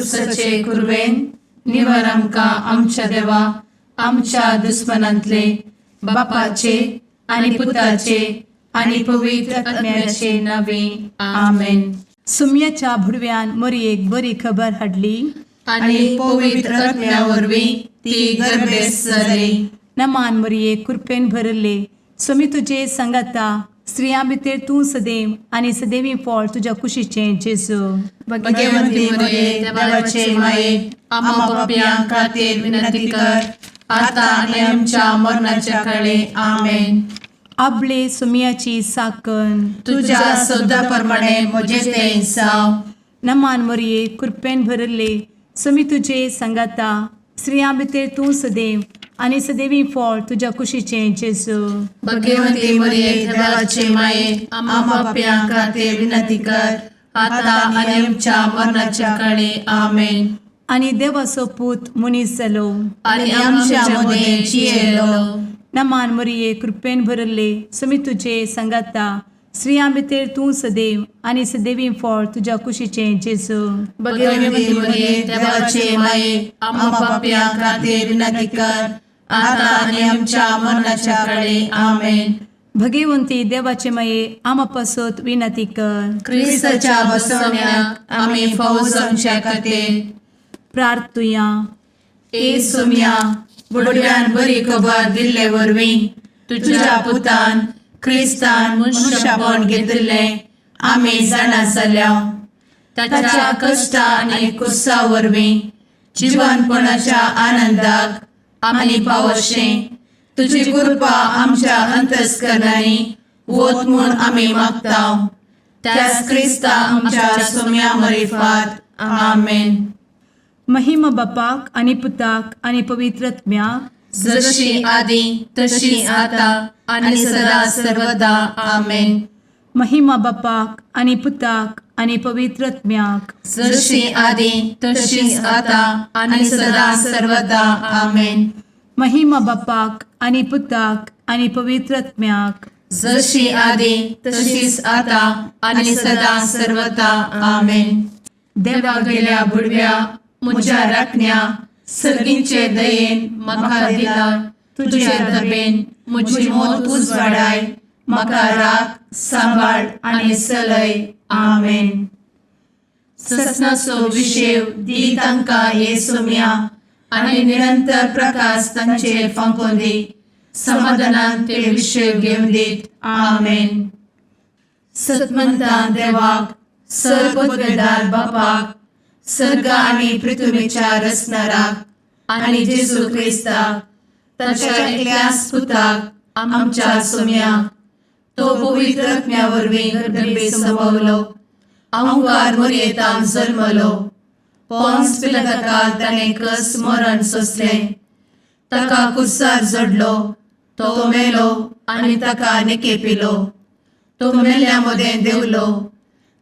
कुर्साचे कुरवेन निवर आमकां आमच्या देवा आमच्या दुस्मनांतले बापाचे आनी पुताचे आनी पवित्र आत्म्याचे नावे. आमेन. सुम्याच्या भुडव्यान मोरयेक बरी खबर हाडली. आनी पवित्र आत्म्या वरवीं ती गर्भेस्त जाली. नमान मोरये, कृपेन भरले, स्वामी तुजे सांगाता, स्त्रियां भितर तूं सदैव आनी सदैवी फळ तुज्या कुशीचें जेजू. भगवंती मरिये, देवाचे माये, आम्हा पापयां खातीर विनंती कर, आता आनी आमच्या मरणाच्या काळी. आमेन. आबले सुम्याची साकन. तुझ्या शब्दा प्रमाणे म्हजे ते जावं. नमान मोरये, कृपेन भरले, स्वामी तुजे सांगाता, स्त्रियां भितर तूं सदैव आनी सदैवी फळ तुज्या कुशीचें जेजू. भगवंती मरिये, देवाचे माये, आम्हा पापयां खातीर विनंती कर, आता आनी आमच्या मरणाच्या काळी. आमेन. आनी देवाचो पूत मनीस जालो आनी आमच्या मदें जियेलो. नमान मोरये, कृपेन भरले, स्वामी तुजे सांगाता, स्त्रियां भितर तूं सदैव आनी सदैवी फळ तुज्या कुशीचें जेजू. भगवंती मरिये, देवाचे माये, आम्हा पापयां खातीर विनंती कर, आता आनी आमच्या मरणाच्या काळी. आमेन. भगवंती देवाचे माये, आमा पासत विनंती कर. क्रिस्ताच्या बसवण्याक आमी फावो जावच्या खातीर प्रार्थुया. ए सोम्या, बुडव्यान बरी खबर दिल्ले वरवीं तुझ्या पुतान क्रिस्तान मनुष्यपण घेतिल्लें आमी जाणा जाल्या. ताच्या कश्टा आनी कुर्सा वरवीं जिवनपणाच्या आनंदाक आमी पावशें तुजी कृपा आमच्या अंतस्करणांनी वत म्हूण आमी मागता, त्याच क्रिस्ता आमच्या सोम्या मरिफात. आमेन. महिमा बापाक आनी पुताक आनी पवित्र आत्म्याक. जशी आदी तशी आता आणि सदा सर्वदा. आमेन. महिमा बापाक आनी पुताक आनी पवित्र आत्म्याक. जशी आदी तशीच आता आणि सदा सर्वदा. आमेन. महिमा बापाक आनी पुताक आनी पवित्र आत्म्याक. जशी आदी तशीच आता आणि सदा सर्वदा. आमेन. देवा गेल्या बुडव्या म्हज्या राखण्या, सर्गींचे दयेन म्हाका दिला तुझे दबेन म्हजी मोत उजवाडाय, म्हाका राख, सांबाळ आनी चलय. आमेन. ससनाचो विशेव दी तांकां हे सोम्या आनी निरंतर प्रकाश तांचेर फांकोवन दी, समाधानान ते विशेव घेवन दीत. आमेन. सतमंतान देवाक, सर्वपदवेदार बापाक, सर्ग आनी पृथ्वीच्या रचणाराक आनी जेजू क्रिस्ताक ताच्या एकल्याच पुताक आमच्या सोम्याक, तो पवित्र आत्म्या वरवीं गर्भे संभवलो, अंकार मोरयेतान जल्मलो, पोन्स पिलाताकाल ताणें कस मरण सोंसलें, ताका कुर्सार जडलो, तो मेलो आनी ताका निकेपिलो, तो मेल्ल्या मदें देंवलो,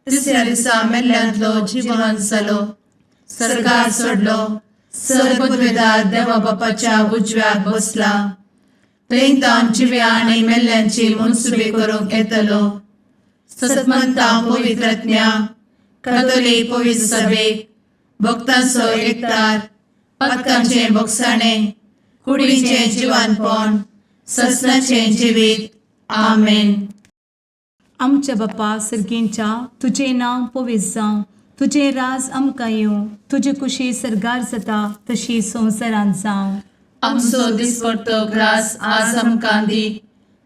तिसऱ्या दिसा मेल्ल्यांतलो जिवन जालो, सर्गार चडलो, सर्वपदवेदार देवा बापाच्या उजव्याक बसला, थंय तावन जिव्या आनी मेल्ल्यांची मनसुबी करूंक येतलो. सतमंता पवित्रज्ञा कथोलीक पवित्र सभेक, भक्तांचो एकतार, पातकांचें भोगसाणें, कुडीचें जिवानपण, ससनाचें जिवीत. आमेन. आमच्या बापा सर्गींच्या, तुजें नांव पवित्र जावं, तुजें राज आमकां येवं, तुजी कुशी सर्गार जाता तशी संवसारांत जावं. आमचो दिसपडतो ग्रास आज आमकां दी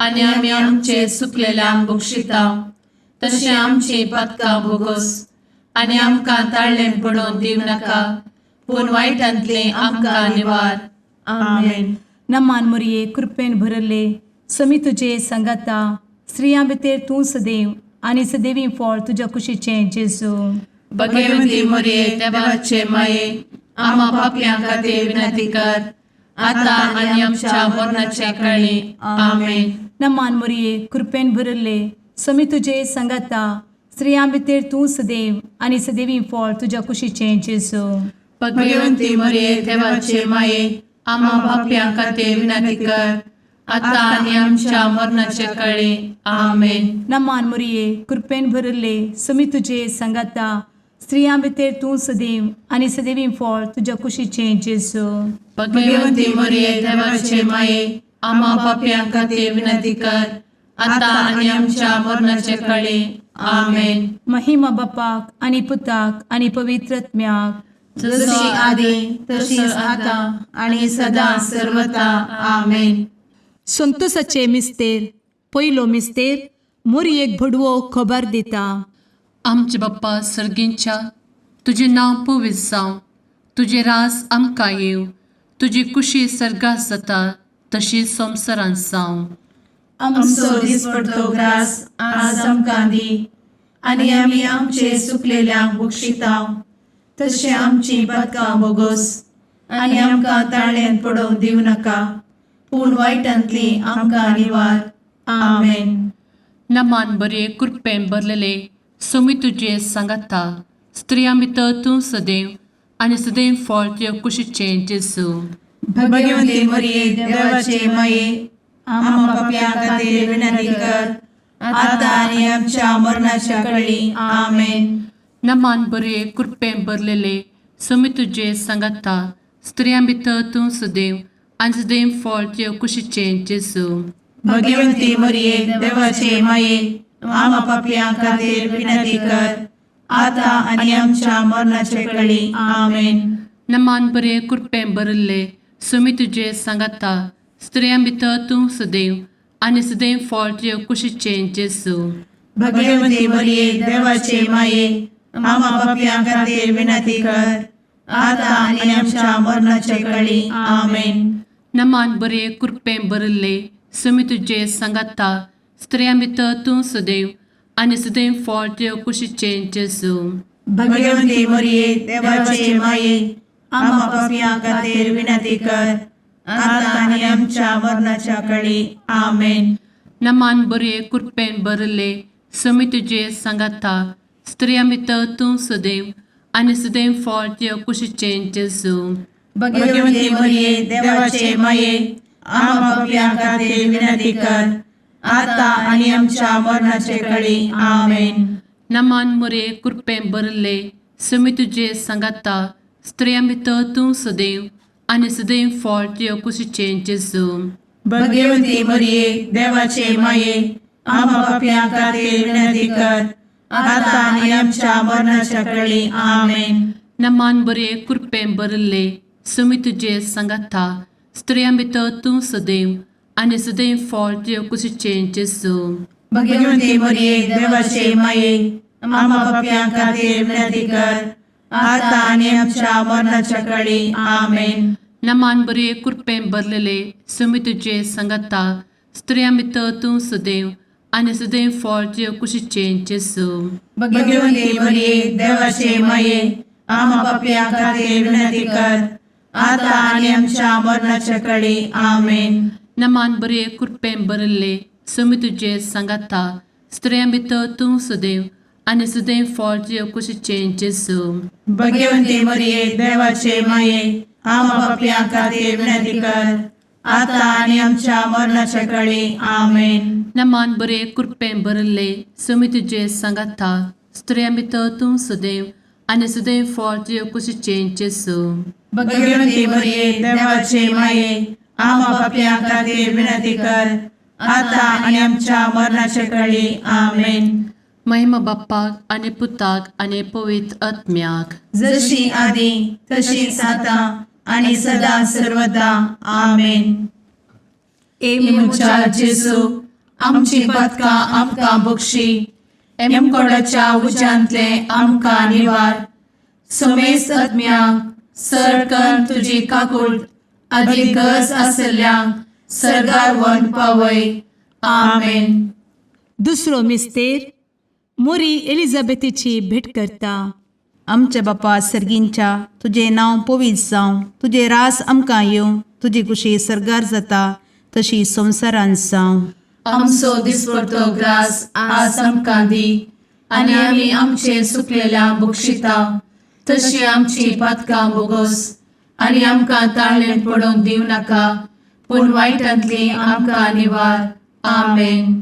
आनी आमी आमचे चुकलेल्यांक बक्षिता तशें आमची पातकां भोगोस आनी आमकां ताळ्ळें पडोवन दिवं नाका, पूण वायटांतलें आमकां निवार. आमेन. नमान मोरये, कृपेन भरले, समी तुजे सांगाता, स्त्रियां भितर तूं सदैव आनी सदैवी फळ तुज्या कुशीचें जेजू. भगवंती मोरये, देवाचे माये, आम्हा पापयां खातीर विनंती कर, आता आनी आमच्या मरणाच्या काळी. आमेन. नमान मोरये, कृपेन भरले, समी तुजे सांगाता, स्त्रियां भितर तूं सदैव आनी सदैवी फळ तुज्या कुशीचें जेजू. भगवंती मोरये, देवाचे माये, आम्हा पापयां खातीर विनंती कर, आता आनी आमच्या मरणाच्या काळी. आमेन. नमान मोरये, कृपेन भरले, समी तुजे सांगाता, स्त्रियां भितर तूं सदैव आनी सदैवी फळ तुज्या कुशीचें जेजू. भगवती मरिये, देवाचे माये, आम्हा पापयां खातीर विनंती कर, आता आनी आमच्या मरणाचे कळी. आमेन. महिमा बापाक आनी पुताक आनी पवित्र आत्म्याक. जशी आदी तशीच आता आणि सदा सर्वता. आमेन. संतोषाचे मिस्तेर. पयलो मिस्तेर, मोरयेक भडवो खबर दिता. आमचे बाप्पा सर्गींच्या, तुजें नांव पवित्र जावं, तुजें रास आमकां येवं, तुजी कुशी सर्गात जाता तशी संवसारांत जावं. आमचो दिसपडतो ग्रास आज आमकां दी आनी आमी आमचे सुकलेल्यांक बक्षितांव तशें आमची पदकां बोगोस आनी आमकां ताळ्यान पडोवंक दिवं नाका, पूण वायटांतली आमकां निवार. आमेन. नमान बरे, कृपेन भरलेले, सोमी तुजे सांगाता, स्त्रियां भितर तूं सदैव आनी सदैव फळ तुजे कुशीचें जेजू. भगवंती मरिये, देवाचे माये, आम्हा पापयां खातीर विनंती कर, आता आनी आमच्या मरणाच्या कळी. आमेन. नमान बरे, कृपेन भरलेले, सोमी तुजे सांगाता, स्त्रियां भितर तूं सदैव आनी सदैव फळ तुजे कुशीचें जेजू. भगवंती मरिये, देवाचे माये, आम्हा पापयां खातीर विनंती कर, आता आनी आमच्या मरणाचे कळी. आमेन. नमान बरे, कृपेन भरिल्ले, सोमी तुजे सांगाता, स्त्रियां भितर तूं सदैव आनी सदैव फळ तुजे कुशीचें जेजू. भगवंती मरिये, देवाचे माये, आम्हा पापयां खातीर विनंती कर, आता आनी आमच्या मरणाचे कळी. आमेन. नमान बरे, कृपेन भरिल्ले, सोमी तुजे सांगाता, स्त्रियां भितर तूं सदैव आनी सदैव फळ तुजे कुशीचें जेजू. भगवंती मरिये, देवाचे माये, आम्हा पापयां खातीर विनंती कर, आता आनी आमच्या मरणाच्या कळी. आमेन. नमान बरे, कृपेन भरिल्ले, सोमी तुजे सांगाता, स्त्रियां भितर तूं सदैव आनी सदैव फळ तुजे कुशीचें जेजू. भगवंती मरिये, देवाचे माये, आम्हा पापयां खातीर विनंती कर, आता आनी आमच्या मरणाचे कळी. आमेन. नमान मोरे, कृपेन भरिल्ले, सोमी तुजे सांगाता, स्त्रियां भितर तूं सदैव आनी सदैव फळ तुजे कुशीचें जेजू. भगवंती मरिये, देवाचे माये, आम्हा पापयां खातीर विनंती कर, आता आनी आमच्या मरणाच्या कळी. आमेन. नमान बरे, कृपेन भरिल्ले, सोमी तुजे सांगाता, स्त्रियां भितर तूं सदैव आनी सदैव फळ तुजे कुशीचें जेजू. भगवंती मरिये, देवाचे माये, आम्हा पापयां खातीर विनंती कर, आता आनी आमच्या मरणाच्या कळी. आमेन. नमान बरे, कृपेन भरलेले, सोमी तुजे सांगाता, स्त्रियां भितर तूं सदैव आनी सदैव फळ तुजे कुशीचें जेजू. भगवंती मरिये, देवाचे माये, आम्हा पापयां खातीर विनंती कर, आता आनी आमच्या मरणाच्या कळी. आमेन. नमान बरे, कृपेन भरिल्ले, सोमी तुजे सांगाता, स्त्रियां भितर तूं सदैव आनी सदैव फळ तुजे कुशीचें जेजू. भगवंती मरिये, देवाचे माये, आम्हा पापयां खातीर विनंती कर, आता आनी आमच्या मरणाच्या कळी. आमेन. नमान बरे, कृपेन भरिल्ले, सोमी तुजे सांगाता, स्त्रियां भितर तूं सदैव आनी सदैव फळ तुजे कुशीचें जेजू. भगवंती मरिये, देवाचे माये, आम्हा पापयां खातीर विनंती कर, आता आनी आमच्या मरणाच्या कळी. आमेन. महिमा बाप्पाक आनी पुताक आनी पवित्र आत्म्याक. जशी आदी तशीच आता आणि सदा सर्वदा. आमेन. ए म्हज्या जेजू, आमची पदकां आमकां बक्षी, एमकोडाच्या उज्यांतले आमकां निवार, समेस्त आत्म्यांक सरकन तुजी काकूळ आदी गरज आसल्ल्यांक सर्गार वन पावय. आमेन. दुसरो मिस्तेर, मोरी एलिझाबेथीची भेट करता. आमच्या बापा सर्गींच्या, तुजें नांव पवित्र जावं, तुजें रास आमकां येवं, तुजी कुशी सर्गार जाता तशी संवसारांत जावं. आमचो दिसपडतो ग्रास आज आमकां दी आनी आमी आमचे सुकलेल्या बक्षिता तशी आमची पातकां बोगोस आनी आमकां ताळ्ळें पडोवंक दिवं नाका, पूण वायटांतली आमकां निवार. आमेन.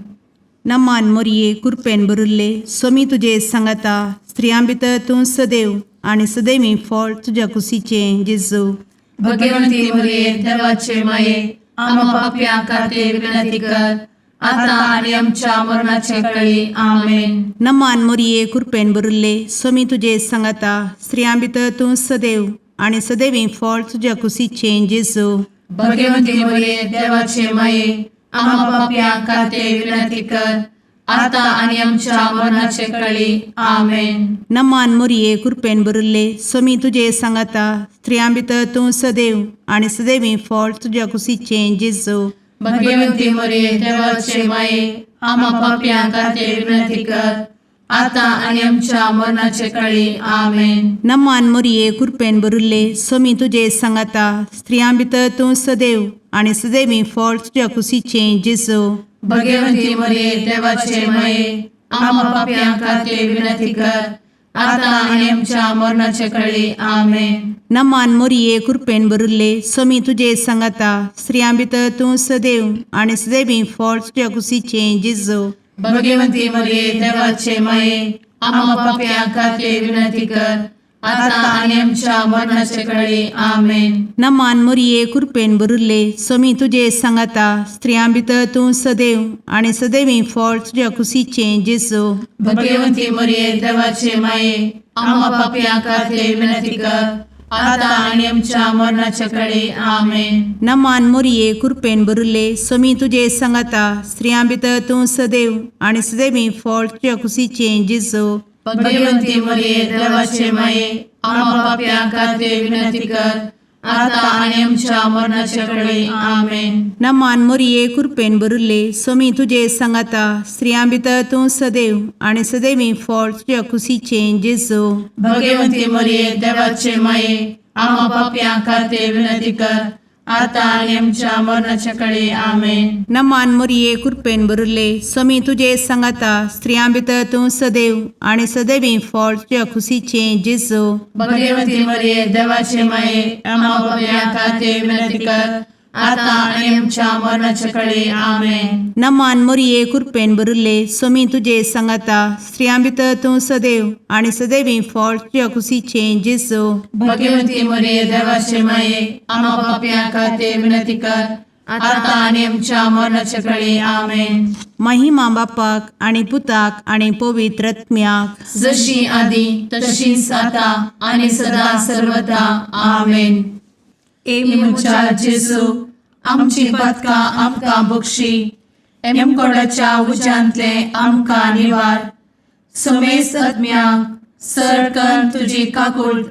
नमान मोरये, कुरपेन भरिल्ले, स्वामी तुजे सांगाता, स्त्रियां भितर तूं सदैव आनी सदैवी फळ तुज्या कुशीचें जेजू. भगवंती मरिये देवाचे माये, आम्हा पापयां खातीर विनंती कर, आता आनी आमच्या मरणाचे कळी. आमेन. नमान मोरये, कृपेन भरिल्ले, स्वामी तुजे सांगाता. स्त्रियां भितर तूं सदैव आनी सदैवी फळ तुज्या कुशीचें जेजू. भगवंती मरिये देवाचे माये, आम्हा पापयां खातीर विनंती कर, आता आनी आमच्या मरणाचे कळी. आमेन. नमान मोरये, कृपेन भरिल्ले, स्वामी तुजे सांगाता. स्त्रियां भितर तूं सदैव आनी सदैवी फळ तुज्या कुशीचें जेजू. भगवंती मरिये देवाचे माये, आम्हा पापयां खातीर विनंती कर, आता आनी आमच्या मरणाचे कळी. आमेन. नमान मोरये, कृपेन भरिल्ले, स्वामी तुजे सांगाता. स्त्रियां भितर तूं सदैव आनी सदैवी फळ तुज्या कुशीचें जेजू. भगवंती मरिये देवाचे माये, आम्हा पापयां खातीर विनंती कर, आता आनी आमच्या मरणाचे कळी. आमेन. नमान मोरये, कृपेन भरिल्ले, स्वामी तुजे सांगाता. स्त्रियां भितर तूं सदैव आनी सदैवी फळ तुज्या कुशीचें जेजू. भगवंती मरिये देवाचे माये, आम्हा पापयां खातीर विनंती कर, आता आनी आमच्या मरणाचे कळी. आमेन. नमान मोरये, कृपेन भरिल्ले, स्वामी तुजे सांगाता. स्त्रियां भितर तूं सदैव आनी सदैवी फळ तुज्या कुशीचें जेजू. भगवंती मरिये देवाचे माये, आम्हा पापयां खातीर विनंती कर, आता आनी आमच्या मरणाचे कळी. आमेन. नमान मोरये, कृपेन भरिल्ले, स्वामी तुजे सांगाता. स्त्रियां भितर तूं सदैव आनी सदैवी फळ तुज्या कुशीचें जेजू. भगवंती मरिये देवाचे माये, आम्हा पापयां खातीर विनंती कर, आता आनी आमच्या मरणाचे कळी. आमेन. नमान मोरये, कृपेन भरिल्ले, स्वामी तुजे सांगाता. स्त्रियां भितर तूं सदैव आनी सदैवी फळ तुज्या कुशीचें जेजू. भगवंती मरिये देवाचे माये, आम्हा पापयां खातीर विनंती कर, आता आनी आमच्या मरणाच्या कळी. आमेन. नमान मोरये, कृपेन भरिल्ले, स्वामी तुजे सांगाता. स्त्रियां भितर तूं सदैव आनी सदैवी फळ तुज्या कुशीचें जेजू. भगवंती मरिये देवाचे माये, आम्हा पापयां खातीर विनंती कर, आता आनी आमच्या मरणाच्या कळी. आमेन. नमान मोरये, कृपेन भरिल्ले, स्वामी तुजे सांगाता. स्त्रियां भितर तूं सदैव आनी सदैवी फळ तुज्या कुशीचें जेजू. भगवंती मरिये देवाचे माये, आम्हा पापयां खातीर विनंती कर, आता आनी आमच्या मरणाच्या कळी. आमेन. महिमा बापाक आनी पुताक आनी पवित्र आत्म्याक, जशी आदी तशीच आता आनी सदा सर्वदा. आमेन. ए म्हज्या जेजू, आमची पातकां आमकां बक्षी, एमकोडाच्या उज्यांतले आमकां निवार, समेस्त आत्म्यांक सरकन तुजी काकूट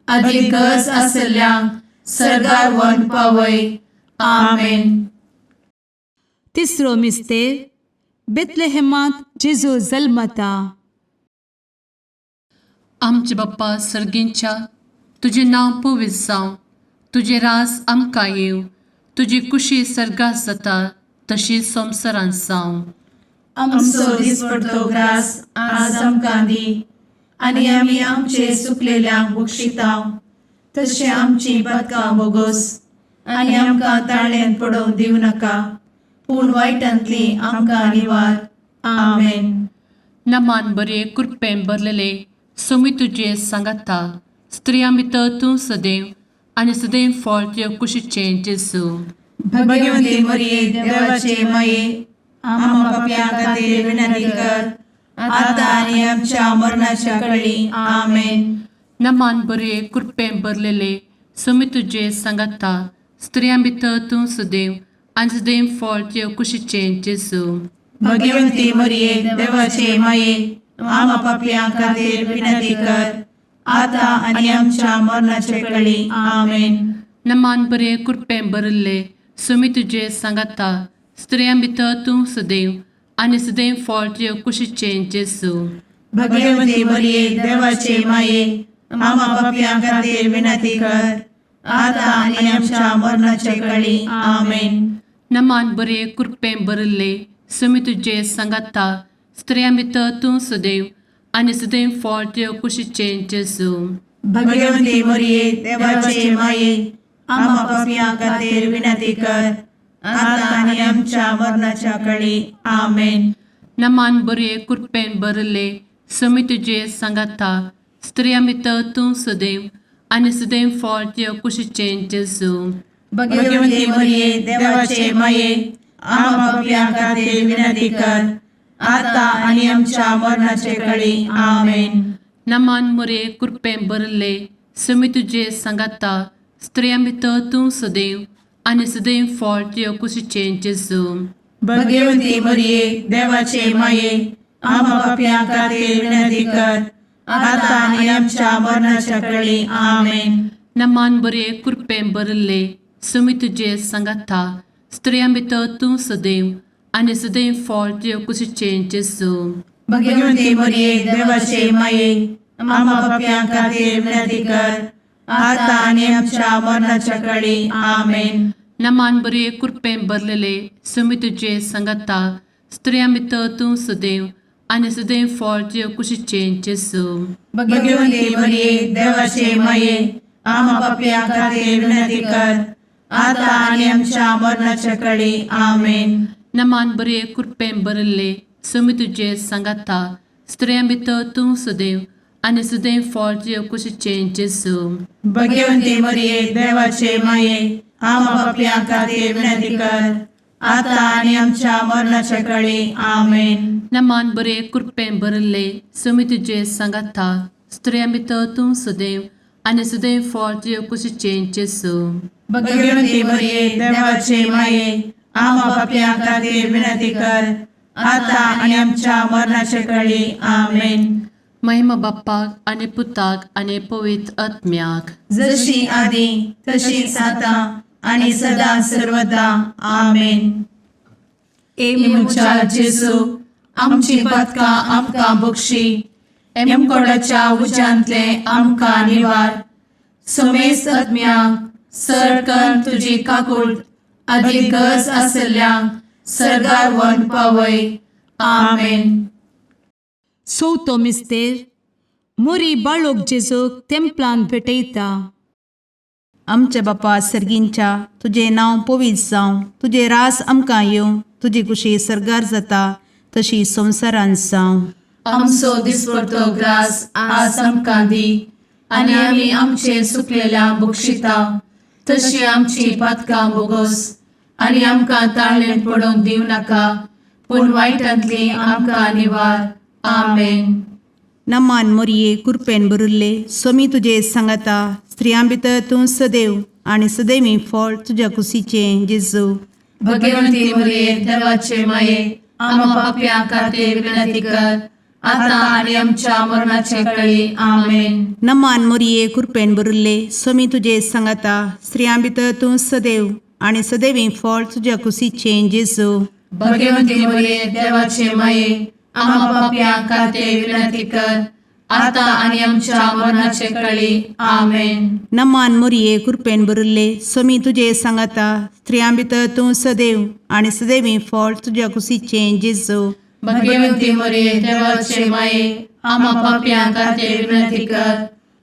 आदी गरज आसल्ल्यांक सर्गार व्हरून पावय. आमेन. तिसरो मिस्तेर, बेतलेहेमांत जेजू जल्मता. आमचे बाप्पा सर्गींच्या, तुजें नांव पवित्र जावं, तुजें राज आमकां येवं, तुजी कुशी सर्गात जाता तशी संवसारांत जावं. आमचो दिसपडतो ग्रास आज आमकां दी, आनी आमी आमचे सुकलेल्यांक बक्षितांव, तशें आमची पातकां बोगोस, आनी आमकां ताळ्यान पडोवंक दिवं नाका, पूण वायटांतली आमकां निवार. आमेन. नमान बरे, कृपेन भरलेले, सोमी तुजे सांगाता, स्त्रियां भितर तूं सदैव आनी सदैव फळ तुज्या कुशीचें जेजू. भगवंती मरिये देवाचे माये, आम्हा पापयां खातीर विनंती कर, आता आनी आमच्या मरणाच्या कळी. आमेन. नमान बरे, कृपेन भरलेले, सोमी तुजे सांगाता, स्त्रियां भितर तूं सदैव आनी सदैव फळ तुज्या कुशीचें जेजू. भगवंती मरिये देवाचे माये, आम्हा पापयां खातीर विनंती कर, आता आनी आमच्या मरणाच्या कळी. आमेन. नमान बरे, कृपेन भरिल्ले, सोमी तुजे सांगाता, स्त्रियां भितर तूं सदैव आनी सदैव फळ तुज्या कुशीचें जेजू. भगवंती मरिये देवाचे माये, आम्हा पापयां खातीर विनंती कर, आता आनी आमच्या मरणाच्या कळी. आमेन. नमान बरे, कृपेन भरिल्ले, सोमी तुजे सांगाता, स्त्रियां भितर तूं सदैव आनी सदैव फळ तुज्या कुशीचें जेजू. भगवंती मरिये देवाचे माये, आम्हा पापयां खातीर विनंती कर, आता आनी आमच्या मरणाच्या कळी. आमेन. नमान बरे, कृपेन भरिल्ले, समी तुजे सांगाता स्त्रियां भितर तूं सदैव आनी सदैव फळ तुज्या कुशीचें जेजू. भगवती मरिये, देवाचे माये, आम्हा पापयां खातीर विनंती कर, आता आनी आमच्या मरणाचे कळी. आमेन. नमान मुरे कृपें भरले, समी तुजे सांगाता स्त्रियां भितर तूं सदैव आनी सदैव फळ तुज्या कुशीचें जेजू. भगवती मरिये, देवाचे माये, आम्हा पापयां खातीर विनंती कर, आता आनी आमच्या मरणाच्या कळी. आमेन. नमान बरे कृपें भरले, समी तुजे सांगाता स्त्रियां भितर तूं सदैव आनी सदैव फळ तुज्या कुशीचें जेजू. भगवती मरिये, देवाचे माये, आम्हा पापयां खातीर विनंती कर, आता आनी आमच्या मरणाच्या कळी. आमेन. नमान बरे कृपें भरलेले, समी तुजे सांगाता स्त्रियां भितर तूं सदैव आनी सदैव फळ तुज्या कुशीचें जेजू. भगवती मरिये, देवाचे माये, आम्हा पापयां खातीर विनंती कर, आता आनी आमच्या मरणाच्या कळी. आमेन. नमान बरे कृपें भरले, समी तुजे सांगाता स्त्रियां भितर तूं सदैव आनी सदैव फळ तुज्या कुशीचें जेजू. भगवती मरिये, देवाचे माये, आम्हा पापयां खातीर विनंती कर, आता आनी आमच्या मरणाच्या कळी. आमेन. नमान बरे कृपें भरले, समी तुजे सांगाता स्त्रियां भितर तूं सदैव आनी सदैव फळ तुज्या कुशीचें जेजू. भगवती मरिये, देवाचे माये, आम्हा पापयां खातीर विनंती कर, आता आनी आमच्या मरणाच्या कळी. आमेन. महिमा बाप्पाक आनी पुताक आनी पवित्र आत्म्याक, जशी आदी तशीच आता आणि सदा सर्वदा. आमेन. ए म्हज्या जेजू, आमची पातकां आमकां बक्षी, एमकोडाच्या उज्यांतले आमकां निवार, समेस्त आत्म्यांक सरकन तुजी काकूळ आदी गरज आसल्ल्यांक सर्गार व्हरून पावय. आमेन. चवथो मिस्तेर. मोरी बाळोक जेजूक तेंपलान भेटयता. आमच्या बापा सर्गींच्या, तुजें नांव पवित्र जावं, तुजें रास आमकां येवं, तुजी कुशी सर्गार जाता तशी संवसारांत जावं. आमचो दिसपडतो ग्रास आज आमकां दी आनी आमी आमचे सुकलेल्या बक्षिता तशी आमची पातकां बोगोस आनी आमकां ताळणेंत पडोवंक दिवं नाका, पूण वायटांतली आमकां निवार. आमेन. नमान मोरये, कुरपेन भरिल्ले, सोमी तुजे सांगाता, स्त्रियां भितर तूं सदैव आनी सदैवी फळ तुज्या कुशीचें जेजू. भगवंती मरिये, देवाचे माये, आम्हा पापयां खातीर विनंती कर, आता आनी आमच्या मरणाचे कळी. आमेन. नमान मोरये, कुरपेन भरिल्ले, सोमी तुजे सांगाता, स्त्रियां भितर तूं सदैव आनी सदैवी फळ तुज्या कुशीचें जेजू. भगवंती मरिये, देवाचे माये, आम्हा पापयां खातीर विनंती कर, आता आनी आमच्या मरणाचे कळी. आमेन. नमान मोरये, कुरपेन भरिल्ले, सोमी तुजे सांगाता, स्त्रियां भितर तूं सदैव आनी सदैवी फळ तुज्या कुशीचें जेजू. भगवंती मरिये, देवाचे माये, आम्हा पापयां खातीर विनंती कर,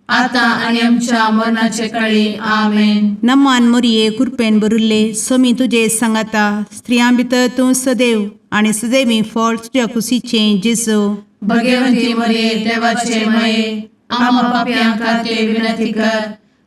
आता आनी आमच्या मरणाचे कळी. आमेन. नमान मोरये, कुरपेन भरिल्ले, सोमी तुजे सांगाता, स्त्रियां भितर तूं सदैव आनी सदैवी फळ तुज्या कुशीचें जेजू. भगवंती मरिये, देवाचे माये, आम्हा पापयां खातीर विनंती कर,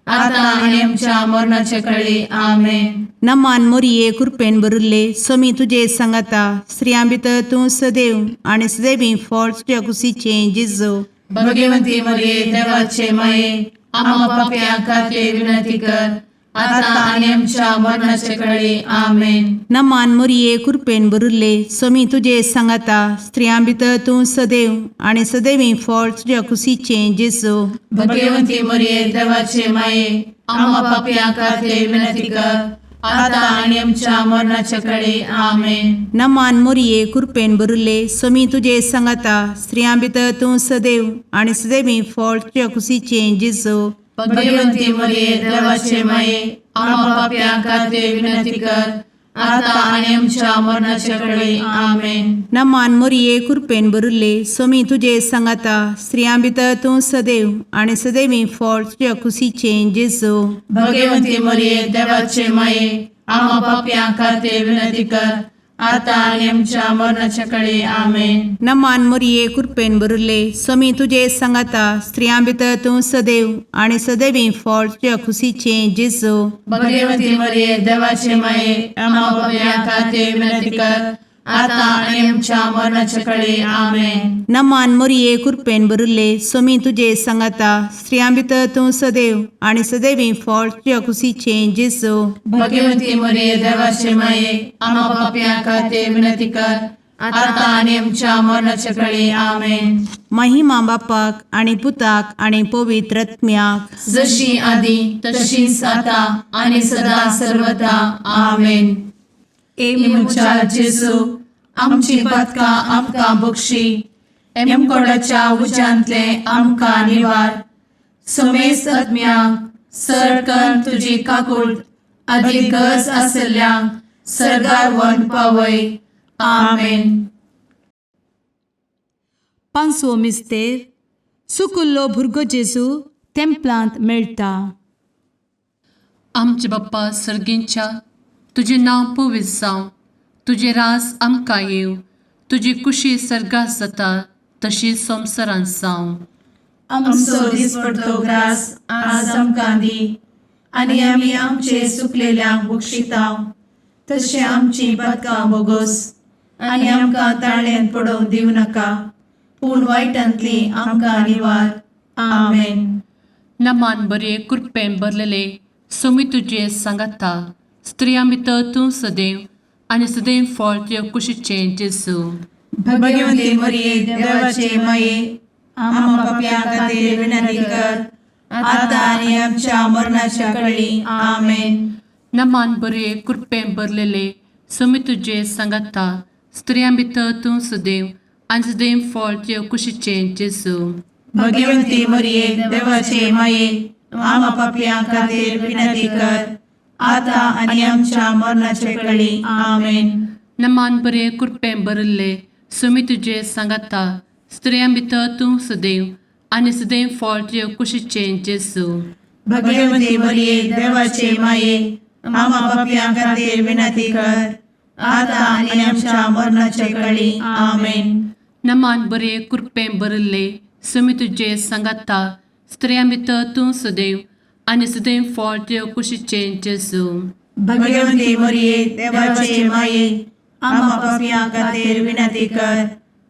आता आनी आमच्या मरणाचे कळी. आमेन. नमान मोरये, कुरपेन भरिल्ले, सोमी तुजे सांगाता, स्त्रियां भितर तूं सदैव आनी सदैवी फळ तुज्या कुशीचें जेजू. भगवंती मरिये, देवाचे माये, आम्हा पापयां खातीर विनंती कर, आता आनी आमच्या मरणाचे कळी. आमेन. नमान मोरये, कुरपेन भरिल्ले, सोमी तुजे सांगाता, स्त्रियां भितर तूं सदैव आनी सदैवी फळ तुज्या कुशीचें जेजू. भगवंती मरिये, देवाचे माये, आम्हा पापयां खातीर विनंती कर, आता आनी आमच्या मरणाचे कळी. आमेन. नमान मोरये, कुरपेन भरिल्ले, सोमी तुजे सांगाता, स्त्रियां भितर तूं सदैव आनी सदैवी फळ तुज्या कुशीचें जेजू. भगवंती मरिये, देवाचे माये, आम्हा पापयां खातीर विनंती कर, आता आनी आमच्या मरणाचे कळी. आमेन. नमान मोरये, कुरपेन भरिल्ले, सोमी तुजे सांगाता, स्त्रियां भितर तूं सदैव आनी सदैवी फळ तुज्या कुशीचें जेजू. भगवंती मरिये, देवाचे माये, आम्हा पापयां खातीर विनंती कर, आतां आनी आमच्या मरणाच्या कडे आमेन. नमान मोरये कृपेन भरिल्ले, स्वामी तुजे सांगाता, स्त्रियां भितर तूं सदैव आनी सदैवी फळ तुज्या खुशीचें जेजू. भगवती मरिये, देवाचे माये, आम्हा पापयां खातीर विनंती कर, आतां आनी आमच्या मरणाच्या कडे आमेन. नमान मोरये कृपेन भरिल्ले, स्वामी तुजे सांगाता, स्त्रियां भितर तूं सदैव आनी सदैवी फळ तुज्या खुशीचें जेजू. भगवती मरिये, देवाचे माये, आम्हा पापयां खातीर विनंती कर, आतां आनी आमच्या मरणाच्या कडे आमेन. महिमा बापाक आनी पुताक आनी पवित्र आत्म्याक. जशी आदी तशीच आता आणि सदा सर्वदा आमेन. ए म्हज्या जेजू, आमची पातकां आमकां बक्षी, एमकोडाच्या उज्यांतले आमकां निवार, समेस्त आत्म्यांक सरकन तुजी काकूळ आदी गरज आसल्ल्यांक सरगार वन पावय. आमेन. पांचवो मिस्तेर, सुकुल्लो भुरगो जेजू तेंपलांत मेळटा. आमचे बाप्पा सर्गींच्या, तुजें नांव पवित्र जावं, तुजें रास आमकां येवं, तुजी कुशी सर्गात जाता तशी संवसारांत जावं. आमचो दिसपडतो ग्रास आज आमकां दी, आनी आमी आमचे सुकलेल्यांक बक्षितांव, तशें आमची पातकां बोगोस, आनी आमकां ताळ्यान पडोवंक दिवं नाका, पूण वायटांतली आमकां निवार. आमेन. नमान बरे कृपेन भरलेले, सोमी तुजे सांगाता, स्त्रियां भितर तूं सदैव आनी सदैव फळ तुज्या कुशीचें जेजू. भगवती मरिये, देवाचे माये, आम्हा पापयां खातीर विनंती कर, आतां आनी आमच्या मरणाच्या कळी. आमेन. नमान बरे कृपेन भरलेले, सोमी तुजे सांगाता, स्त्रियां भितर तूं सदैव आनी सदैव फळ तुज्या कुशीचें जेजू. भगवती मरिये, देवाचे माये, आम्हा पापयां खातीर विनंती कर, आतां आनी आमच्या मरणाचे कळी. आमेन. नमान बरे कृपेन भरिल्ले, सुमी तुजे सांगाता, स्त्रियां भितर तूं सदैव आनी सदैव फळ तुज्या कुशीचें जेजू. भगवती मरिये, देवाचे माये, आम्हा पापयां खातीर विनंती कर, आतां आनी आमच्या मरणाचे कळी. आमेन. नमान बरे कृपेन भरिल्ले, सुमी तुजे सांगाता, स्त्रियां भितर तूं सदैव आनी सदैव फळ तुज्या कुशीचें जेजू. भगवती मरिये, देवाचे माये, आम्हा पापयां खातीर विनंती कर,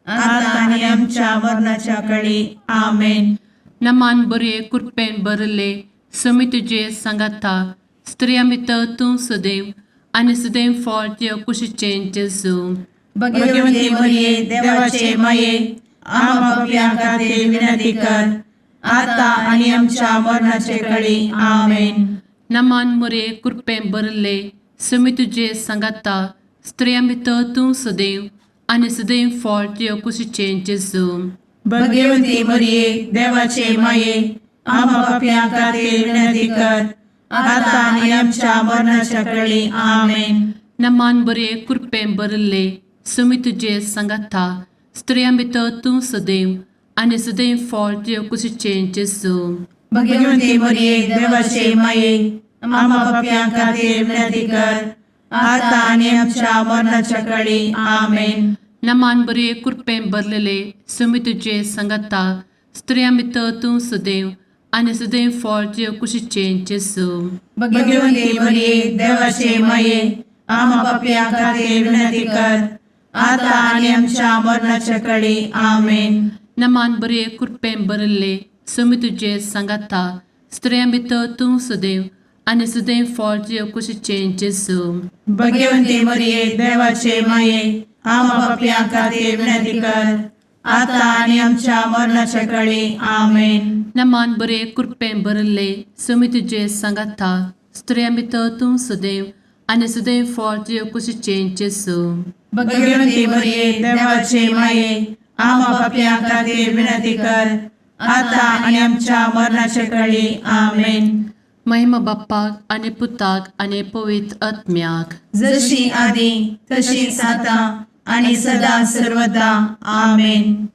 आतां आनी आमच्या मरणाच्या कळी. आमेन. नमान बरे कृपेन भरिल्ले, सुमी तुजे सांगाता, स्त्रियां भितर तूं सदैव आनी सदैव फळ तुज्या कुशीचें जेजू. भगवती मरिये, देवाचे माये, आम्हा पापयां खातीर विनंती कर, आतां आनी आमच्या मरणाचे कळी. आमेन. नमान मोरे कृपेन भरिल्ले, सुमी तुजे सांगाता, स्त्रियां भितर तूं सदैव आनी सदैव फळ तुज्या कुशीचें जेजू. भगवती मरिये, देवाचे माये, आम्हा पापयां खातीर विनंती कर, आतां आनी आमच्या मरणाच्या कळी. आमेन. नमान बरे कृपेन भरिल्ले, सुमी तुजे सांगाता, स्त्रियां भितर तूं सदैव आनी सदैव फळ तुज्या कुशीचें जेजू. भगवती मरिये, देवाचे माये, आम्हा पापयां खातीर विनंती कर, आतां आनी आमच्या मरणाच्या कळी. आमेन. नमान बरे कृपेन भरलेले, सुमी तुजे सांगाता, स्त्रियां भितर तूं सदैव आनी सदैव फळ तुज्या कुशीचें जेजू. भगवती मरिये, देवाचे माये, आम्हा पापयां खातीर विनंती कर, आतां आनी आमच्या मरणाच्या कळी. आमेन. नमान बरे कृपेन भरिल्ले, सुमी तुजे सांगाता, स्त्रियां भितर तूं सदैव आनी सदैव फळ तुज्या कुशीचें जेजू. भगवती मरिये, देवाचे माये, आम्हा पापयां खातीर विनंती कर, आतां आनी आमच्या मरणाच्या कळी. आमेन. नमान बरे कृपेन भरिल्ले, सुमी तुजे सांगाता, स्त्रियां भितर तूं सदैव आनी सदैव फळ तुज्या कुशीचें जेजू. भगवती मरिये, देवाचे माये, आम्हा पापयां खातीर विनंती कर, आतां आनी आमच्या मरणाच्या कळी. आमेन. महिमा बाप्पाक आनी पुताक आनी पवित्र आत्म्याक. जशी आदी तशीच आतां आणि सदा सर्वदा. आमेन.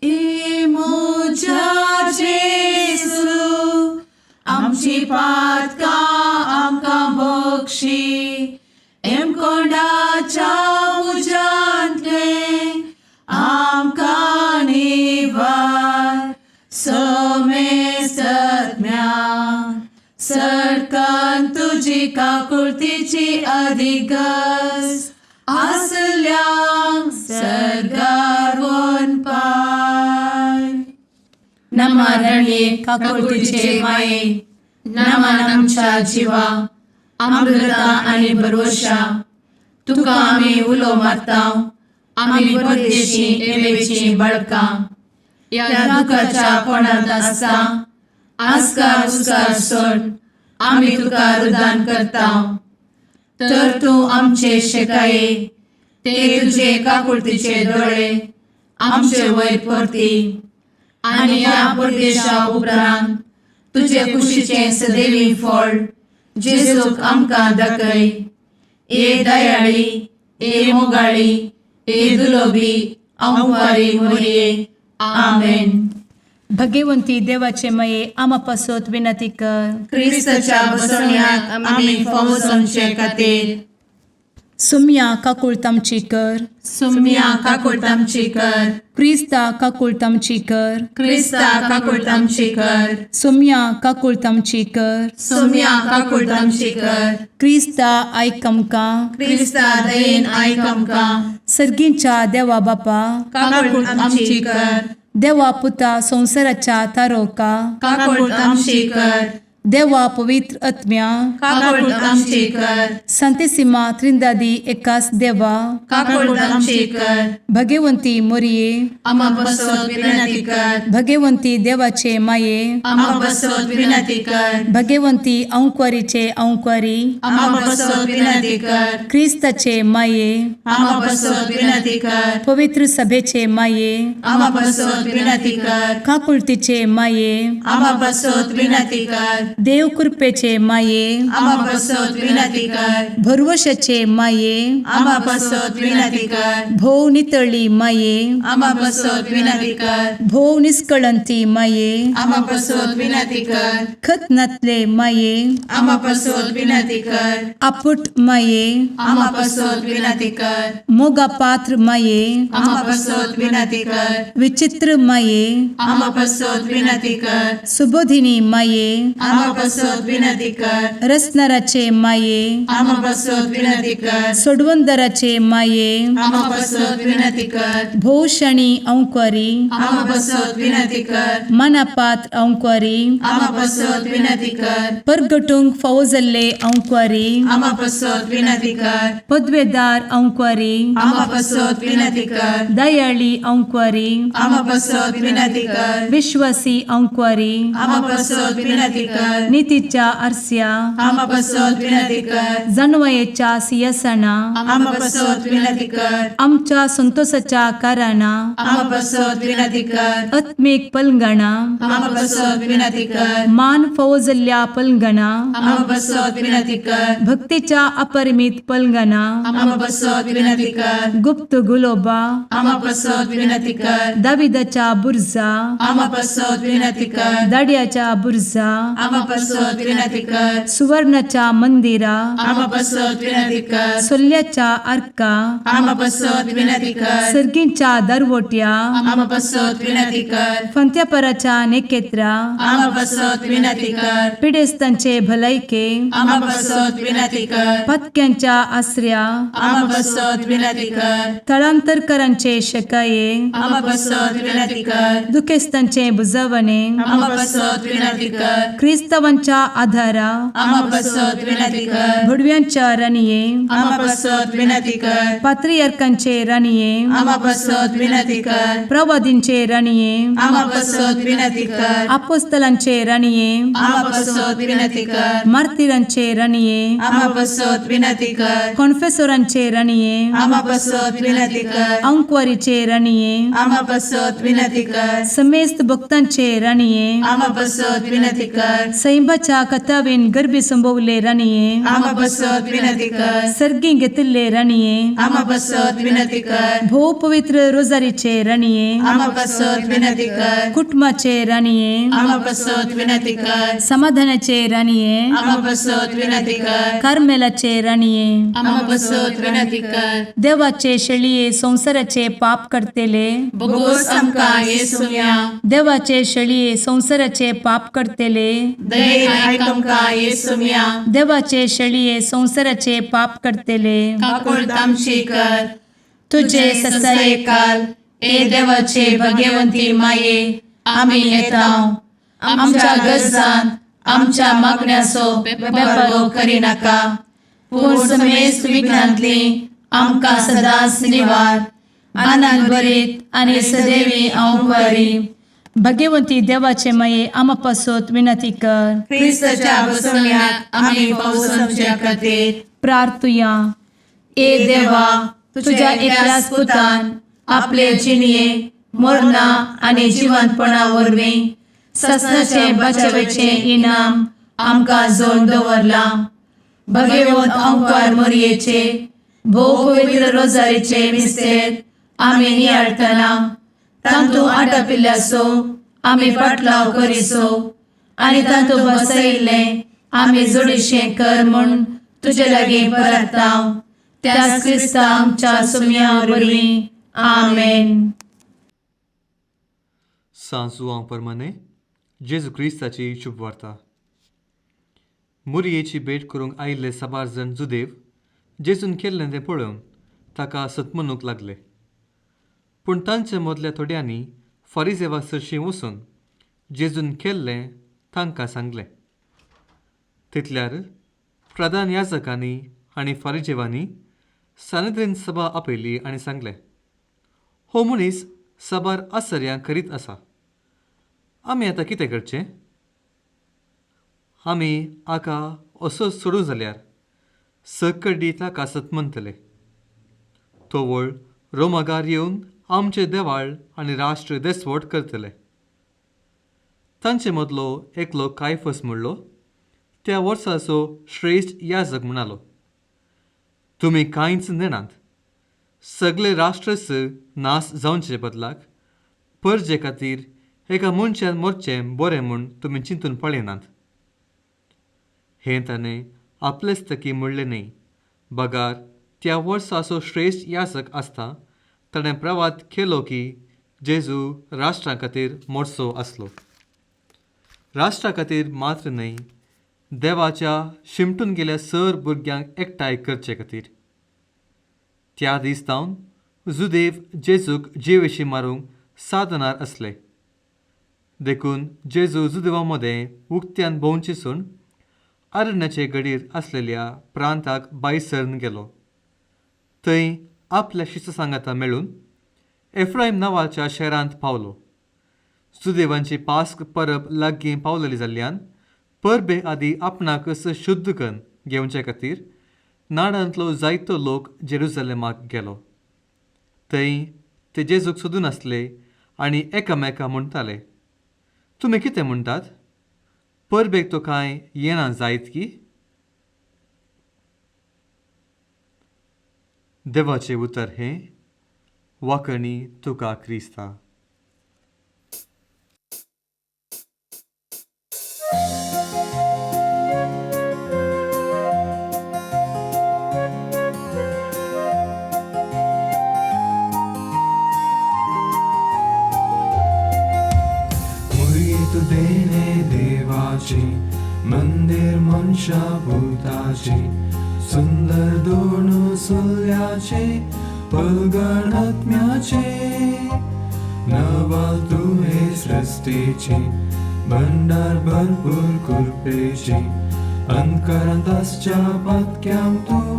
ए म्हज्या जेजू, आमची पातकां आमकां बक्षी, एमकोंडाच्या तुजी काकुळतीची अधिक गरज आसल्यांक सर्गार वनपाय. नमा रणये काकुळतीचे माये, नमन आमच्या जिवा, अमृता आनी भरवशा, तुका आमी उलो मारता, आमी परदेशी एवेची बळकां ह्या दुखाच्या कोणांत आसता आस्कार उस्कार सोड आमी तुका रुदान करता. तर तूं आमचे शेकाये ते तुजे काकुळतीचे दोळे आमचे वयर परती आनी ह्या परदेशा उपरांत तुजे कुशीचें सदैवी फळ जेजूक आमकां दाखय. ए दयाळी, ए मोगाळी, ए दुलोबी अंवारी मोरये. आमेन. भगवंती देवाचे मये आमा पासत विनंती कर. क्रिस्ताच्या बसवण्याक आमी फावो जावचे खातीर. सुम्या काकुळत आमची कर. सुम्या काकुळट आमची कर. क्रिस्ता काकुळत आमची कर. क्रिस्ता काकुळट आमची कर. सुम्या काकुळत आमची कर. सुम्या काकुळट आमची कर. क्रिस्ता आयक आमकां. क्रिस्ता दयेन आयक आमकां. सर्गींच्या देवा बापा, काकुळट आमची कर. देवा पुता संवसाराच्या तारोका, काकुळट आमची कर. देवा पवित्र आत्म्या, काकुळट आमची कर. संतेसिमा त्रिंदादी एकास देवा, काकुळट आमची कर. भगवंती मोरये, आमा बसत विनंती कर. भगवंती देवाचे माये, आमा बसत विनंती कर. भगवंती अंक्वारीचे अंक्वारी, आमा बसत विनंती कर. क्रिस्ताचे माये, आमा बसत विनंती कर. पवित्र सभेचे माये, आमा बसत विनंती कर. काकुळतीचे माये, आमा बसत विनंती कर. देव कृपेचे माये, आमा बसत विनंती कर. भरवशाचे माये, आमा बसत विनंती कर. भोव नितळी माये, आमा बसत विनंती कर. भोव निष्कळंती माये, आमा बसत विनंती कर. खत नातले माये, आमा बसत विनंती कर. आपुट माये, आमा बसत विनंती कर. मोगा पात्र माये, आमा बसत विनंती कर. विचित्र माये, आमा बसत विनंती कर. सुबोधिनी माये, आमा बसत विनंती कर. रसनाराचे माये, आमा बसत विनंती कर. सोडवंदराचे माये, आमा बसत विनंती कर. भोवशणी अंक्वारी, आमा बसत विनंती कर. मनापात्र अंक्वारी, आमा बसत विनंती कर. परगटूंक फावो जाल्ले अंक्वारी, आमा बसत विनंती कर. पदवेदार अंक्वारी, आमा बसत विनंती कर. दयाळी अंक्वारी, आमा बसत विनंती कर. विश्वासी अंक्वारी, आमा बसत विनंती कर. नितीच्या आरस्या, आमा बसत विनंती कर. जानवयेच्या सियासना, आमा बसत विनंती कर. आमच्या संतोषाच्या कारणा, आमा बसत विनंती कर. आत्मीक पलंगणा, आमा बसत विनंती कर. मान फावो जाल्ल्या पलंगणा, आमा बसत विनंती कर. भक्तीच्या अपरिमित पलंगणा, आमा बसत विनंती कर. गुप्त गुलोबा, आमा बसत विनंती कर. दाविदाच्या बुर्जा, आमा बसत विनंती कर. दाड्याच्या बुर्जा, आमा बसत विनंती कर. सुवर्णाच्या मंदिरा, आमा बसत विनंती कर. सोल्ल्याच्या आर्का, आमा बसत विनंती कर. सर्गींच्या दरवट्या, आमा बसत विनंती कर. फंत्यापराच्या नेकेत्रा, आमा बसत विनंती कर. पिडेस्तांचे भलायके, आमा बसत विनंती कर. पत्क्यांच्या आसऱ्या, आमा बसत विनंती कर. थळांतरकरांचे शकाये, आमा बसत विनंती कर. दुखेस्तांचे बुजवणे, आमा बसत विनंती कर. क्रिस्तावांच्या आधारा, आमा बसत विनंती कर. भुडव्यांच्या राणये, आमा बसत विनंती कर. पात्रियार्कांचे राणये, आमा बसत विनंती कर. प्रवादींचे राणये, आमा बसत विनंती कर. आपोस्तलांचे राणये, आमा बसत विनंती कर. मार्तिरांचे राणये, आमा बसत विनंती कर. कॉन्फेसोरांचे राणये, आमा बसत विनंती कर. अंक्वारीचे राणये, आमा बसत विनंती कर. समेस्त भक्तांचे राणये, आमा बसत विनंती कर. सैंबाच्या कथावेन गर्भी संभवले राणये, आमा बसत विनंती कर. सर्गी घेतिल्ले राणये, आमा बसत विनंती कर. भोव पवित्र रोजारीचे राणये, आमा बसत विनंती कर. कुटुंबाचे राणये, आमा बसत विनंती कर. समाधानाचे राणये, आमा बसत विनंती कर. कार्मेलाचे राणये, आमा बसत विनंती कर. देवाचे शेळये संवसाराचे पाप करतेले, बोगोस आमकां येसुया. देवाचे शेळये संवसाराचे पाप करतेले, दयेन आयक आमकां येसुम्या. देवाचे शेळये संवसाराचे पाप करतले, काकुळट आमची कर. तुझे तुझे ससाये ससायकाल ए देवाचे भगवंती माये, आमी येता आमच्या गरजांत आमच्या मागण्याचो बेपर्वो करिनाका, पूण समेस्त विघ्नांतली आमकां सदांच निवार. आनंद भरीत आनी सदैवी अंवकारी भगवंती देवाचे माये, आमा पासत विनंती कर. क्रिस्ताच्या बसवण्याक आमी पावसाच्या खातीर. प्रार्थुया. ए देवा, तुझ्या एकल्याच पुतान आपले जिणये मरणा आनी जिवंतपणा वरवीं ससनाचे बचावेचें इनाम आमकां जोड दवरलां. भगवंत अंकार मोरयेचे भोव पवित्र रोजारीचे मिस्तेर आमी नियाळटना तांतू आटापिल्ल्याचो आमी पाटलाव करिसो आनी तांतू बसयिल्लें आमी जोडीशें कर म्हूण तुजे लागीं परताव, त्याच क्रिस्ता आमच्या सुम्या वरवीं. आमेन. सांजुआं परमाने जेजू क्रिस्ताची शुभवार्ता. मुरयेची भेट करूंक आयिल्ले साबार जण जुदेव जेजून केल्लें तें पळोवन ताका सतमनूंक लागले. पूण तांचे मदल्या थोड्यांनी फारिजेवा सरशीं वचून जेजून केल्लें तांकां सांगलें. तितल्यार प्रधान याजकांनी आनी फारिजेवांनी सानेद्रीन सभा आपयली आनी सांगलें, हो मनीस साबार आसर्यां करीत आसा. आमी आतां कितें करचें? आमी आका असोच सोडूं जाल्यार सकड्डी ताका सतमनतले. तोवळ रोमागार येवन आमचे देवाळ आनी राष्ट्र देसवट करतले. तांचे मदलो एकलो कायफस म्हणलो त्या वर्साचो श्रेश्ठ याजक म्हणालो, तुमी कांयच नेणात. सगळे राष्ट्रच नाश जावचे बदलाक परजे खातीर एका मनशान मरचें बरें म्हूण तुमी चिंतून पळयनात. हें ताणें आपलेच तकी म्हणलें न्हय, बगार त्या वर्साचो श्रेश्ठ याजक आसता ताणें प्रवाद केलो की जेजू राष्ट्रा खातीर मरचो आसलो. राष्ट्रा खातीर मात्र न्हय, देवाच्या शिमटून गेल्या सर भुरग्यांक एकठांय करचे खातीर. त्या दीस जावन जुदेव जेजूक जिवेशी मारूंक साधनार आसले. देखून जेजू जुदेवा मदें उक्त्यान भोंवचे सून अरण्याचे घडीर आसलेल्या प्रांताक भायर सरून गेलो. थंय आपल्या शिस्त सांगाता मेळून एफ्रायम नांवाच्या शहरांत पावलो. सुदेवांची पास्क परब लागीं पावलेली जाल्ल्यान परबे आदी आपणाकच शुद्ध करून घेवचे खातीर नाडांतलो जायतो लोक जेरुजलेमाक गेलो. थंय ते जेजूक सोदून आसले आनी एकामेका म्हणटाले, तुमी कितें म्हणटात? परबेक तो कांय येना जायत की? देवाचें उतर हें वाकणी तुका क्रिस्ता. मुरयेतु देणे देवाचे मंदिर मनशा भूताचे सुंदर दोन सुल्याचे पलगण आत्म्याचे नवाल तुहे सृष्टीचे भंडार भरपूर कृपेचे अंतकरांत आसच्या पातक्यांक तूं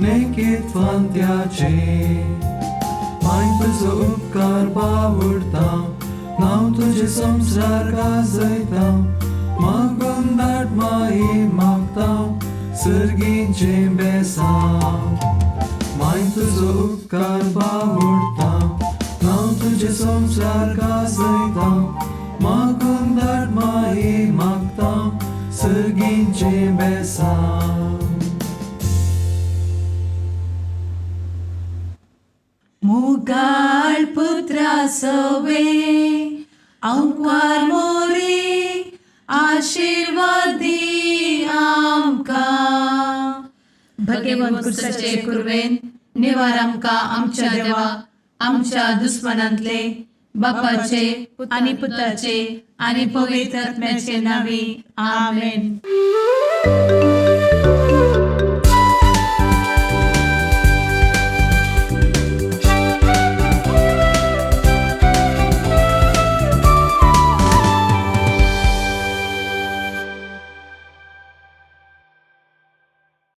नेकीत फांत्याचे. माय तुजो उपकार बावडता नांव तुजें संवसार गाजयता मागून धाड माये मागता सर्गीचें बेसांव. माय तुजो उपकार बावडता नांव तुजें संवसार गाजयता मागून धाड माये मागता सर्गीचें बेसांव. मुगाळ पुत्रा सवे अंकार मोरे आशिर्वादी आमकां. भगवंत कुर्साचे कुर्वेन निवार आमकां आमच्या देवा आमच्या दुस्मनांतले बापाचे आनी पुताचे आनी पवित्र आत्म्याचे नावे. आमेन.